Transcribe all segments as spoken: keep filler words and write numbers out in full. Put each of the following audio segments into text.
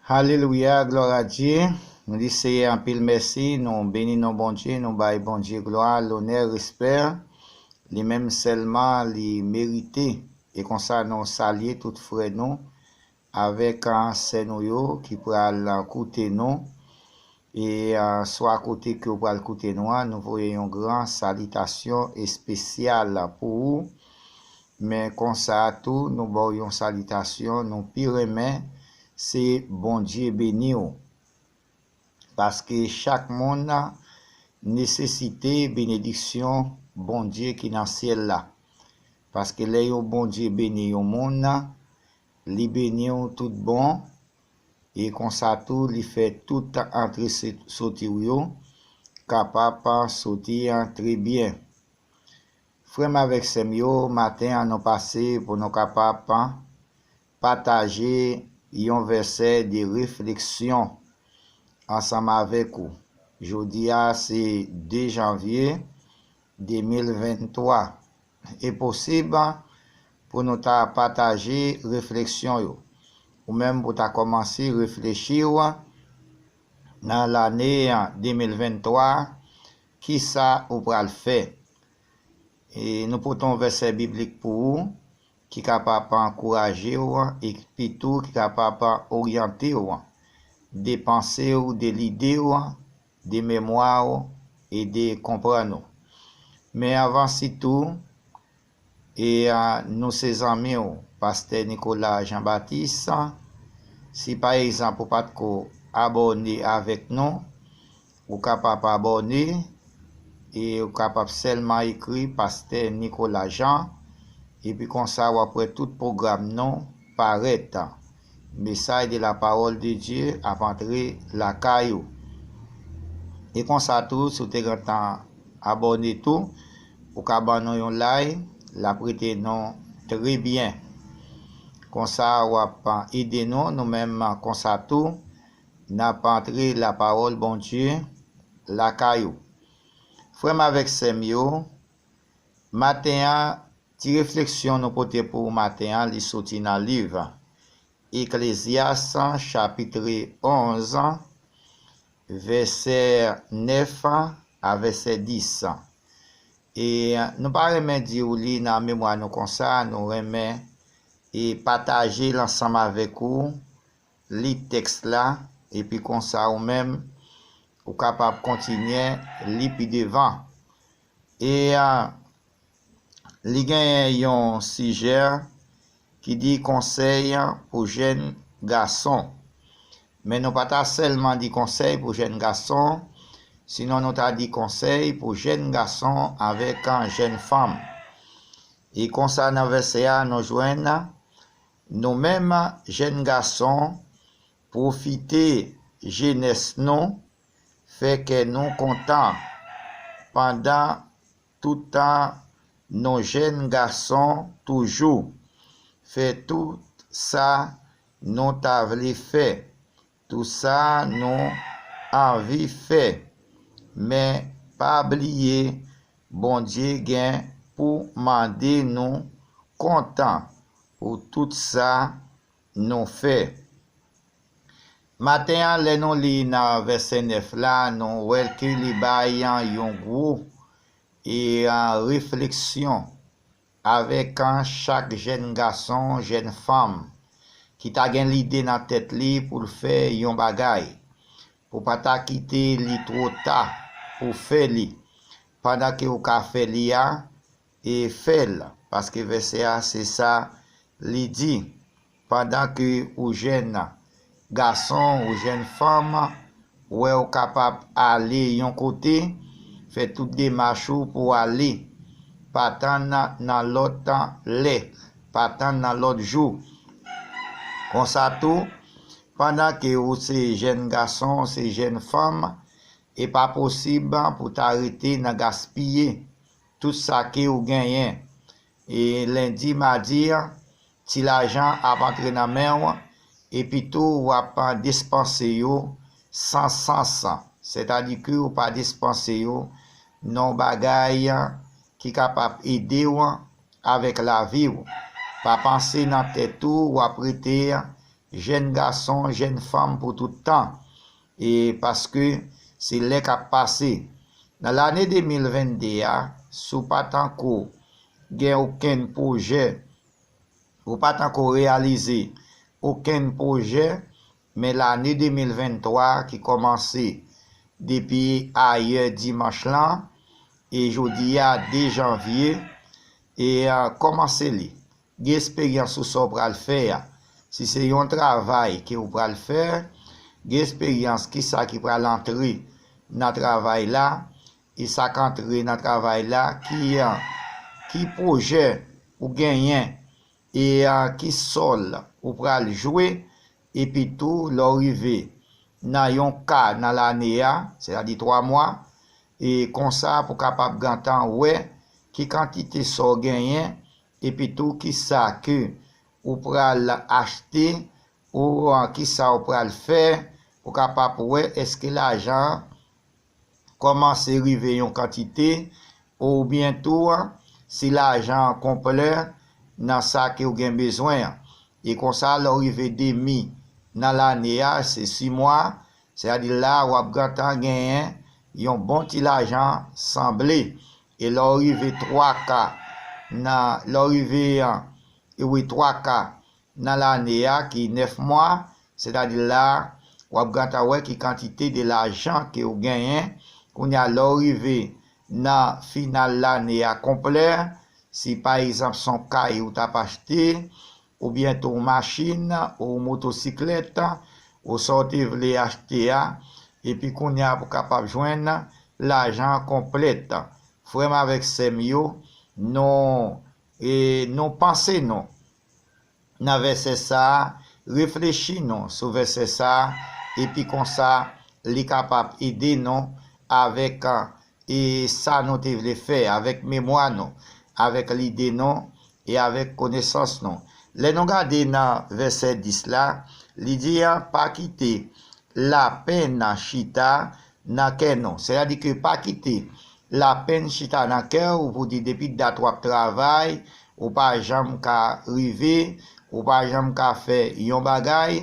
Alelouya, glwa a Dye. Nou di Seyè anpil mèsi, nou beni non Bondye, nou bay Bondye glwa, lonè, respè. Li menm sèlman li merite. E konsa nou salye tout frè nou avèk ah, sè nou yo ki pral ah, koute nou. E ah, swa kote ke w pral koute nou an, nou voye yon gran salitasyon espesyal pou ou. Men konsa tou, nou ba w yon salitasyon, nou pi renmen se Bondye beni w. Paske chak moun nesesite benediksyon Bondye ki nan syèl la. Paske lè yon Bondye beni yon moun, li beni w tout bon, e konsa tou li fè tout antre se- soti w yo kapab soti tre byen. Frè m avèk sè m yo, maten an nou pase pou nou kapab pataje yon vèsè de refleksyon ansanm avèk ou. Jodi a se de janvye de mil venntwa. E posib pou nou ta pataje refleksyon yo. Ou menm pou ta kòmanse reflechi w nan lane de mil venntwa, kisa ou pral fè? E nou pote yon vèsè biblik pou ou ki kapab ankouraje w epi tou ki kapab oryante w de panse w, de lide w, de memwa w e de konprann ou. Men anvan sitou, e a, nou se zanmi w, pastè Nicolas Jean Baptiste. Si pa egzanp ou pa t ko abòne avèk nou, ou kapab abòne e ou kapab sèlman ekri pastè Nicolas Jean, epi konsa w ap wè tout pwogram nou parèt. Mesaj de la parole de Dieu ap antre lakay ou. E konsa tou, si w te gentan abòne tou, ou ka ban nou yon like, l ap rete nou tre byen. Konsa w ap ede nou, nou menm konsa tou, n ap antre lapawòl Bondye lakay ou. Frè m avèk sè m yo, maten an, ti refleksyon nou pote pou maten an, li soti nan liv Eklezyas, chapit onz, vèsè nèf a vèsè dis. E nou pa renmen di w li nan memwa nou konsa, nou renmen e pataje l ansanm avèk ou, li tèks la, epi konsa ou menm, ou kapab kontinye li pi devan. E a, li genyen yon sijè ki di konsèy pou jèn gason. Men nou pa ta sèlman di konsèy pou jèn gason, sinon nou ta di konsèy pou jèn gason avèk jèn fanm. E konsa nan vèsè a, nou jwenn nou menm jèn gason, pwofite jenès nou, fè kè nou kontan pandan tout tan nou jèn gason toujou. Fè tout sa nou ta vle fè, tout sa nou anvi fè. Men pa bliye, Bondye gen pou mande nou kontan pou tout sa nou fè. Maten an, lè nou li nan vèsè nèf la, nou wè ke li bay yon gwo e refleksyon avèk chak jèn gason, jèn fanm ki ta gen lide nan tèt li pou l fè yon bagay, pou pa ta kite li two ta pou fè li. Pandan ke ou ka fè li a, e fè l, paske vèsè a se sa li di. Pandan ke ou jèn gason, ou jèn fanm, wè ou kapab ale yon kote, fè tout demach ou pou ale, pa tann nan lòt lè, pa tann nan lòt jou. Konsa tou, pandan ke ou se jèn gason, ou se jèn fanm, e pa posib pou ta rete nan gaspiye tout sa ke ou genyen. E lendi, madi, ti lajan ap antre nan men w, epi tou w ap despanse yo san sans. Sètadi ke ou pa despanse yo nan yon bagay ki kapab ede w avèk lavi w. Pa panse nan tèt ou, w ap rete jèn gason, jèn fanm pou tout tan. E paske se lè k ap pase. Nan lane de mil vennde a, si w pa tanko gen okenn pwojè, ou pa tanko reyalize okenn pwojè, men lane de mil venntwa ki kòmanse depi ayè dimanch lan, e jodi a de janvye, e a, kòmanse li. Gen esperyans sou sa w pral fè a. Si se yon travay ke w pral fè, gen esperyans kisa ki pral antre nan travay la, e sa k antre nan travay la, ki, ki pwojè ou genyen, e ki sòl ou pral jwe, epi tou lè w rive nan yon ka nan lane a, sètadi twa mwa, e konsa pou kapab gentan wè ki kantite sa w genyen, epi tou kisa ke ou pral achte, ou kisa ou pral fè, pou kapab wè èske lajan an kòmanse rive yon kantite, oubyen tou si lajan an konplè nan sa ke w gen bezwen an. E konsa, lè w rive demi nan lane a, se sis mwa, sètadi la w ap gentan genyen yon bon ti lajan sanble. E lè w rive twa ka nan, lè w rive, e wi, twa ka nan lane a, ki nèf mwa, sètadi la w ap gentan wè ki kantite de lajan ke w genyen. Kounye a, lè w rive nan final lane a konplè, si pa egzanp se yon kay ou t ap achte, oubyen tou yon machin, ou motosiklèt, ou sa w te vle achte a, epi kounye a pou kapab jwenn lajan konplèt. Frè m avèk sè m yo, nou, e, nou panse nou nan vèsè sa a, reflechi nou sou vèsè sa a, epi konsa li kapab ede nou avèk, e, sa nou te vle fè, avèk memwa nou, avèk lide nou, e avèk konesans nou. Lè nou gade nan vèsè dis la, li di, pa kite lapenn chita nan kè nou. Sètadi ke pa kite lapenn chita nan kè w pou di depi dat w ap travay, ou pa janm ka rive, ou pa janm ka fè yon bagay,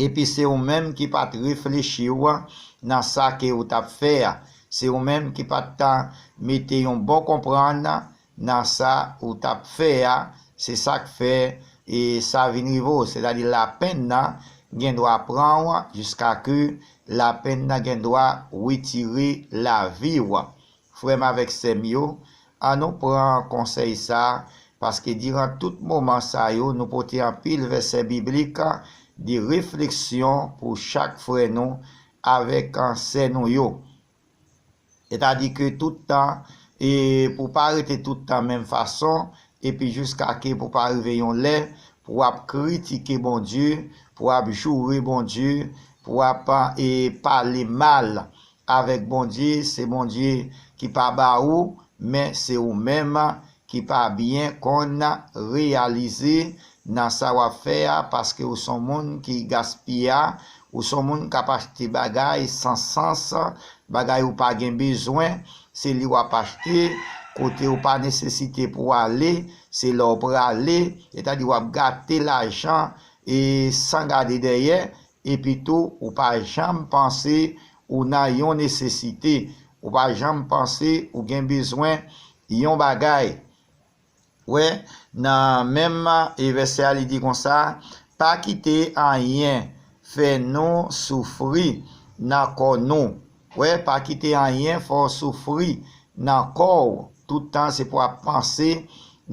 epi se ou menm ki pa t reflechi w nan sa ke ou t ap fè a. Se ou menm ki pa t mete yon bon konprann nan sa ou t ap fè a. Se sa k fè e sa vin rive w. Sètadi lapenn nan gen dwa pran w jiska ke lapenn nan gen dwa retire lavi w. Frè m avèk sè m yo, ann nou pran konsèy sa a, paske diran tout moman sa yo, nou pote anpil vèsè biblik de refleksyon pou chak frè nou avèk sè nou yo. Sètadi ke tout tan, e pou pa rete tout tan menm fason, epi jiska ke pou pa rive yon lè, pou w ap kritike Bondye, pou w ap joure Bondye, pou w ap, e, pale mal avèk Bondye, se Bondye ki pa ba ou, men se ou menm ki pa byen konn reyalize nan sa w ap fè a, paske ou se yon moun ki gaspiya, ou se yon moun k ap achte bagay san sans, bagay ou pa gen bezwen, se li w ap achte, kote ou pa nesesite pou w ale, se la w prale, sètadi w ap gate lajan e san gade dèyè, epi tou ou pa janm panse ou nan yon nesesite, ou pa janm panse ou gen bezwen yon bagay. Wè, nan menm e vèsè a, li di konsa, pa kite anyen fè nou soufri nan kò nou. Wè, pa kite anyen fè w soufri nan kò w. Tout tan se pou w ap panse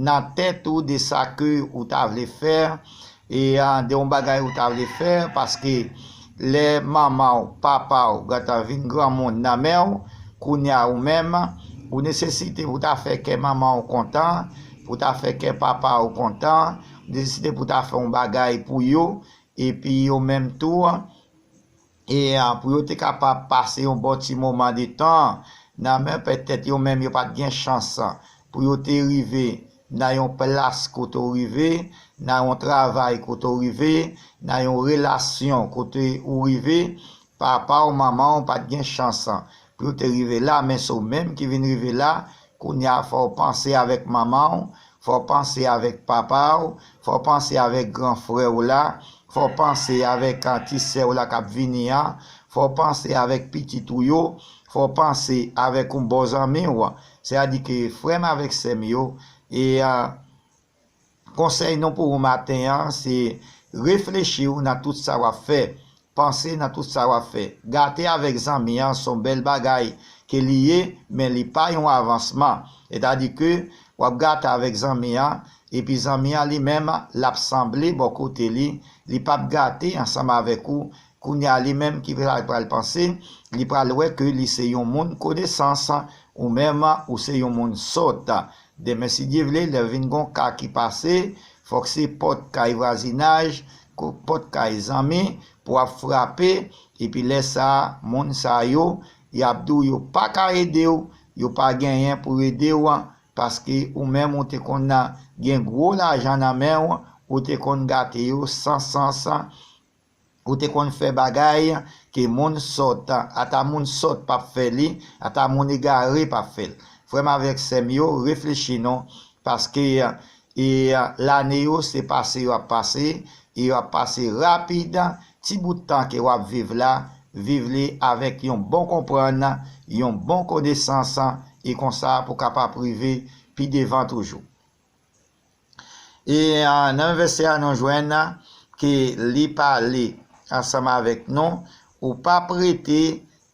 nan tèt ou de sa ke ou ta vle fè, e, a, de yon bagay ou ta vle fè, paske lè manman w, papa w, gentan vin granmoun nan men w, kounye a ou menm, ou nesesite pou ta fè kè manman w kontan, pou ta fè kè papa w kontan, ou nesesite pou ta fè yon bagay pou yo, epi yo menm tou, e, a, pou yo te kapab pase yon bon ti moman de tan nan men, petèt yo menm yo pa t gen chans pou yo te rive nan yon plas kote w rive, nan yon travay kote w rive, nan yon relasyon kote ou rive, papa w, manman w pa t gen chans pou yo te rive la, men se w menm ki vin rive la, kounye a fò w panse avèk manman w, fò w panse avèk papa w, fò w panse avèk gran frè w la, fò w panse avèk, a, ti sè w la k ap vini an, fò w panse avèk pitit ou yo, fò w panse avèk yon bon zanmi w. Sètadi ke frè m avèk sè m yo, e, a, konsèy nou pou ou maten an, se reflechi w nan tout sa w ap fè. Panse nan tout sa w ap fè. Gate avèk zanmi an se yon bèl bagay ke li ye, men li pa yon avansman. Sètadi ke w ap gate avèk zanmi an, epi zanmi an li menm, l ap sanble bò kote li, li p ap gate ansanm avèk ou. Kounye a, li menm ki pral, pral panse, li pral wè ke li se yon moun konesans, ou menm, ou se yon moun sòt. Demen, si Dye vle, lè vin gon ka ki pase, fòk se pòt kay vwazinaj, ko-, pòt kay zanmi, pou ap frape, epi lè sa a, moun sa yo, y ap di w yo pa ka ede w, yo pa genyen pou ede w, paske ou menm ou te konn gen gwo lajan nan men w, ou te konn gate yo san sans, ou te konn fè bagay ke moun sòt, ata moun sòt p ap fè li, ata moun egare p ap fè l. Frè m avèk sè m yo, reflechi non, paske, e, lane yo se pase yo ap pase, e yo ap pase rapid. Ti bout tan ke w ap viv la, viv li avèk yon bon konprann, yon bon konesans, e konsa pou kapab rive pi devan toujou. E, a, nan vèsè a, nou jwenn ke li pale ansanm avèk nou, ou p ap rete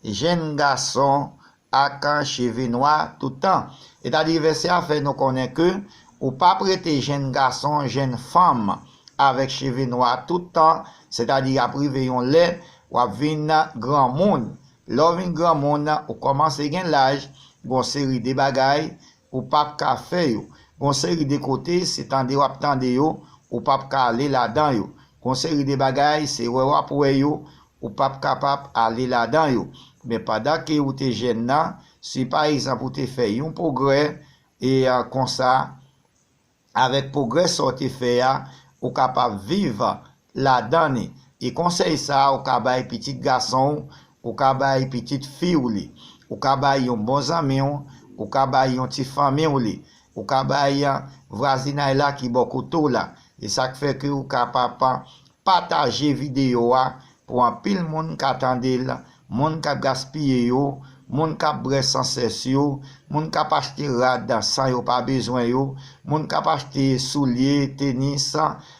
jenn gason ak cheve nwa tout tan. Sètadi, vèsè a fè nou konnen ke ou p ap rete jenn gason, jenn fanm avèk cheve nwa tout tan, sètadi, ap rive yon lè, w ap vin granmoun. Lè w vin granmoun, ou kòmanse gen laj, gon seri de bagay, ou p ap ka fè yo. Gon seri de kote, se tande w ap tande yo, ou p ap ka ale ladan yo. Gon seri de bagay, se wè w ap wè yo, ou p ap kapab ale ladan yo. Men pandan ke ou te jèn nan, si pa egzanp ou te fè yon pwogrè, e, a, konsa, avèk pwogrè sa w te fè a, ou kapab viv ladan li. E konsèy sa a, ou ka bay pitit gason w, ou ka bay pitit fi w li, ou ka bay yon bon zanmi w, ou ka bay yon ti fanmi w li, ou ka bay, a, vwazinay la ki bò kote w la. E sa k fè ke ou kapab pataje videyo a pou anpil moun ka tande l, moun k ap gaspiye yo, moun k ap bwè san sès yo, moun k ap achte rad san yo pa bezwen yo, moun k ap achte soulye, tenis,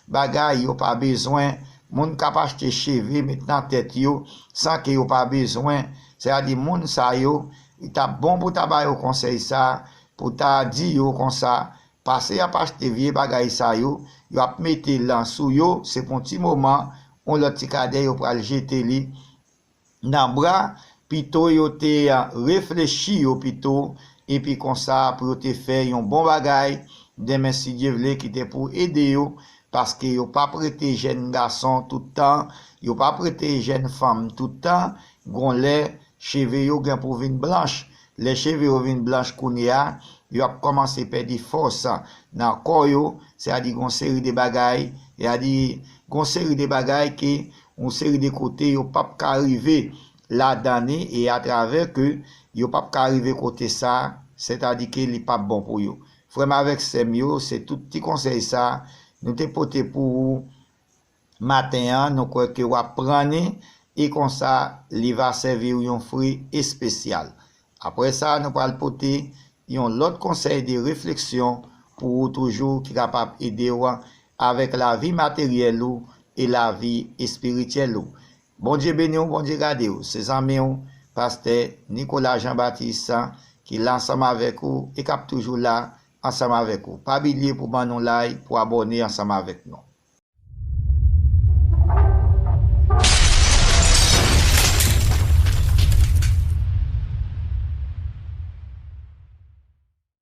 bagay yo pa bezwen, moun k ap achte cheve met nan tèt yo san ke yo pa bezwen. Sètadi moun sa yo, li t ap bon pou ta ba yo konsèy sa, pou ta di yo konsa, pase ap achte vye bagay sa yo, yo ap mete l sou yo, se pou yon ti moman, yon lòt ti kadè yo pral jete li nan bra, pito yo te, a, reflechi yo pito, epi konsa pou yo te fè yon bon bagay, demen si Dye vle ki te pou ede yo, paske yo p ap rete jèn gason tout tan, yo p ap rete jèn fanm tout tan, gon lè cheve yo gen pou vin blanch. Lè cheve yo vin blanch kounye a, yo ap kòmanse pèdi fòs nan kò yo, sètadi gon seri de bagay, sètadi gon seri de bagay ke yon seri de kote yo p ap ka rive ladan li, e atravè ke yo p ap ka rive kote sa, sètadi ke li p ap bon pou yo. Frè m avèk sè m yo, se tout ti konsèy sa nou te pote pou ou maten an, nou kwè ke w ap pran li, e konsa, li va sèvi w yon fwi espesyal. Apre sa, nou pral pote yon lòt konsèy de refleksyon pou ou toujou ki kapab ede w avèk lavi materyèl ou e lavi espirityèl ou. Bondye beni w, Bondye gade w. Se zanmi w, pastè Nicolas Jean Baptiste, ki la ansanm avèk ou e k ap toujou la ansanm avèk ou. Pa bliye pou ban nou like, pou abòne ansanm avèk nou.